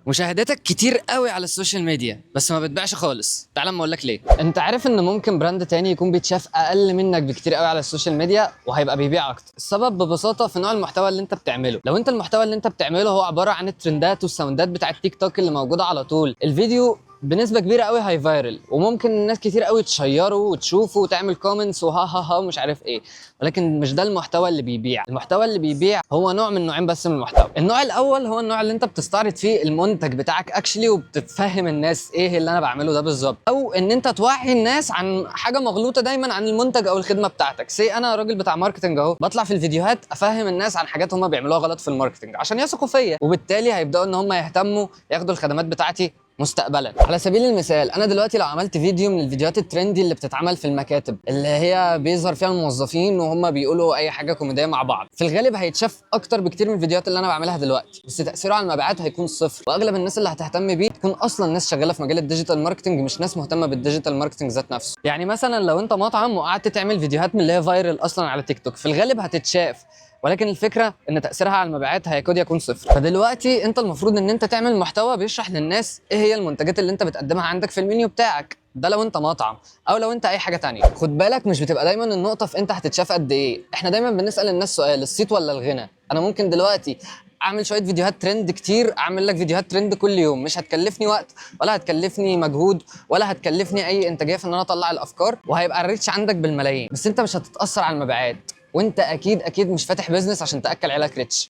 مشاهداتك كتير قوي على ال social media بس ما بتبيعش خالص. تعال اما اقول لك ليه. انت عارف ان ممكن brand تاني يكون بيتشاف اقل منك بكتير قوي على ال social media وهيبقى بيبيع اكتر. السبب ببساطة في نوع المحتوى اللي انت بتعمله. لو انت المحتوى اللي انت بتعمله هو عبارة عن الترندات والساوندات بتاعت تيك توك اللي موجودة على طول، الفيديو بنسبة كبيرة قوي هي viral وممكن ناس كتير قوي تشيره وتشوفه وتعمل comments وها ها ها ومش عارف ايه، ولكن مش ده المحتوى اللي بيبيع. المحتوى اللي بيبيع هو نوع من نوعين بس من المحتوى. النوع الاول هو النوع اللي انت بتستعرض فيه المنتج بتاعك actually وبتفهم الناس ايه اللي انا بعمله ده بالظبط، او ان انت توعي الناس عن حاجة مغلوطة دايما عن المنتج او الخدمة بتاعتك. say انا راجل بتاع marketing اهو، بطلع في الفيديوهات افهم الناس عن حاجات هم بيعملوها غلط في ال marketing عشان يثقوا فيا، وبالتالي هيبداوا ان هم يهتموا ياخدوا الخدمات بتاعتي مستقبلا. على سبيل المثال، انا دلوقتي لو عملت فيديو من الفيديوهات ال trendy اللي بتتعمل في المكاتب، اللي هي بيظهر فيها الموظفين وهم بيقولوا اي حاجة كوميدية مع بعض، في الغالب هيتشاف اكتر بكتير من الفيديوهات اللي انا بعملها دلوقتي، بس تاثيره على المبيعات هيكون صفر. واغلب الناس اللي هتهتم بيه تكون اصلا ناس شغالة في مجال ال digital marketing، مش ناس مهتمة بال digital marketing ذات نفسه. يعني مثلا لو انت مطعم وقعدت تعمل فيديوهات من اللي هي viral اصلا على تيك توك، في الغالب هتتشاف، ولكن الفكرة ان تاثيرها على المبيعات هيكاد يكون صفر. فدلوقتي انت المفروض ان انت تعمل محتوى بيشرح للناس ايه هي المنتجات اللي انت بتقدمها عندك في المنيو بتاعك ده، لو انت مطعم او لو انت اي حاجة تانية. خد بالك، مش بتبقى دايما النقطة في انت هتتشاف قد ايه. احنا دايما بنسال الناس سؤال: الصيت ولا الغنى؟ انا ممكن دلوقتي اعمل شوية فيديوهات ترند كتير، اعمل لك فيديوهات ترند كل يوم، مش هتكلفني وقت ولا هتكلفني مجهود ولا هتكلفني اي انتاجية في ان انا اطلع الافكار، وهيبقى ال reach عندك بالملايين، بس انت مش هتتاثر على المبيعات. وانت اكيد اكيد مش فاتح business عشان تاكل عيالك reach.